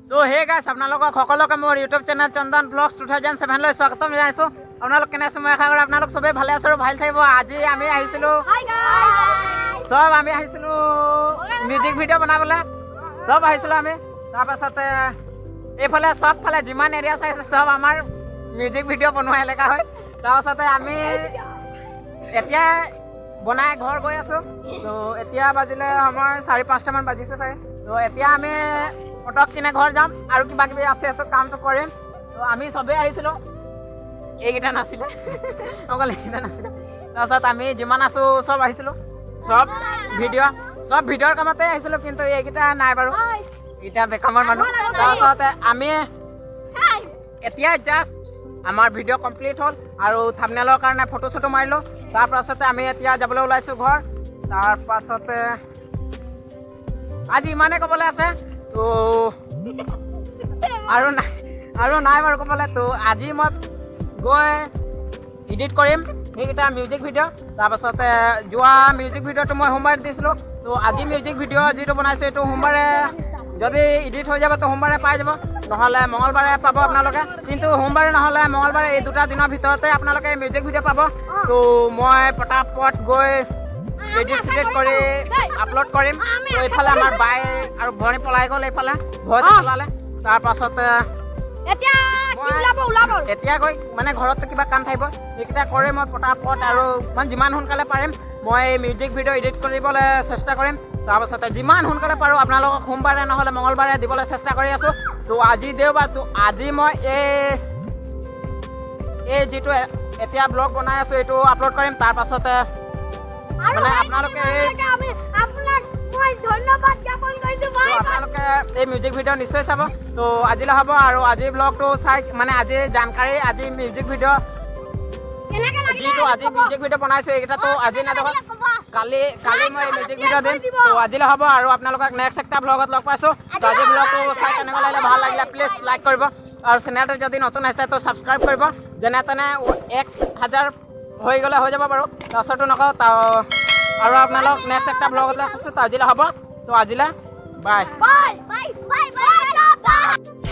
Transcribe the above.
চ' হে গাইছ, আপোনালোকক সকলোকে মোৰ ইউটিউব চেনেল চন্দন ব্লগছ 2007লৈ স্বাগতম জনাইছোঁ। আপোনালোক কেনে আছে? মই আশা কৰোঁ আপোনালোক চবেই ভালে আছে আৰু ভাল থাকিব। আজি আমি আহিছিলোঁ, চব আমি আহিছিলোঁ মিউজিক ভিডিঅ' বনাবলৈ, চব আহিছিলোঁ আমি। তাৰপাছতে এইফালে চবফালে যিমান এৰিয়া চাইছে, চব আমাৰ মিউজিক ভিডিঅ' বনোৱা এলেকা হয়। তাৰপাছতে আমি এতিয়া বনাই ঘৰ গৈ আছোঁ। ত' এতিয়া বাজিলে সময় 4-5টামান বাজিছে চাগে। ত' এতিয়া আমি পটক কিনে ঘৰ যাম আৰু কিবা কিবি আছে তো কামটো কৰিম। ত' আমি চবেই আহিছিলোঁ, এইকেইটা নাছিলে, অকল এইকেইটা নাছিলে। তাৰপাছত আমি যিমান আছোঁ চব আহিছিলোঁ, চব ভিডিঅ'ৰ কামতে আহিছিলোঁ, কিন্তু এইকেইটা নাই বাৰু, এইকেইটা বেকামৰ মানুহ। তাৰপাছতে আমি এতিয়া জাষ্ট আমাৰ ভিডিঅ' কমপ্লিট হ'ল আৰু থামনেলৰ কাৰণে ফটো চটো মাৰিলোঁ। তাৰপাছতে আমি এতিয়া যাবলৈ ওলাইছোঁ ঘৰ। তাৰপাছতে আজি ইমানেই ক'বলৈ আছে, তো আৰু নাই বাৰু ক'বলৈ। তো আজি মই গৈ এডিট কৰিম সেইকেইটা মিউজিক ভিডিঅ'। তাৰপাছতে যোৱা মিউজিক ভিডিঅ'টো মই সোমবাৰে দিছিলোঁ। তো আজি মিউজিক ভিডিঅ' যিটো বনাইছোঁ, এইটো সোমবাৰে যদি এডিট হৈ যাব তো সোমবাৰে পাই যাব, নহ'লে মঙলবাৰে পাব আপোনালোকে। কিন্তু সোমবাৰে নহ'লে মঙলবাৰে, এই দুটা দিনৰ ভিতৰতে আপোনালোকে মিউজিক ভিডিঅ' পাব। তো মই পটাপট গৈ এডিট চিডিট কৰি আপলোড কৰিম। তো এইফালে আমাৰ বাই আৰু ভনী পলাই গ'ল, এইফালে ভয়তে পলালে। তাৰপাছতে এতিয়া কি ওলাব ওলাব। এতিয়া গৈ মানে ঘৰততো কিবা কাম থাকিব, সেইকেইটা কৰি মই পটাপট আৰু মানে যিমান সোনকালে পাৰিম মই মিউজিক ভিডিঅ' এডিট কৰিবলৈ চেষ্টা কৰিম। তাৰপাছতে যিমান সোনকালে পাৰোঁ আপোনালোকক সোমবাৰে নহ'লে মঙলবাৰে দিবলৈ চেষ্টা কৰি আছোঁ। তো আজি দেওবাৰ, তো আজি মই এই যিটো এতিয়া ব্লগ বনাই আছোঁ, এইটো আপলোড কৰিম। তাৰপাছতে আৰু মানে সেই আপোনালোকে আমি আপোনাক মই ধন্যবাদ জ্ঞাপন কৰিছো। তো বাই। আপোনালোকে এই মিউজিক ভিডিঅ' নিশ্চয় চাব। তো আজিলৈ হ'ব আৰু আজি ব্লগটো চাই মানে আজি জানকাৰী, আজি মিউজিক ভিডিঅ' কেনেকে লাগিলে? যিটো আজি মিউজিক ভিডিঅ' বনাইছোঁ, এইকেইটাতো আজি নেদেখো, কালি মই মিউজিক ভিডিঅ' দিম। তো আজিলৈ হ'ব আৰু আপোনালোকক নেক্সট একটা ব্লগত লগ পাইছোঁ। তো আজি ব্লগটো চাই কেনেকুৱা লাগিলে? ভাল লাগিলে প্লিজ লাইক কৰিব আৰু চেনেলটো যদি নতুন আহিছে তো ছাবস্ক্ৰাইব কৰিব। যেনে তেনে 1000 হৈ গ'লে হৈ যাব বাৰু, তাৰপাছতো নকওঁ। আৰু আপোনালোক নেক্সট একটা ব্লগত লগ পাইছোঁ। তো আজিলৈ হ'ব, তো আজিলৈ বাই। Bye bye bye bye bye.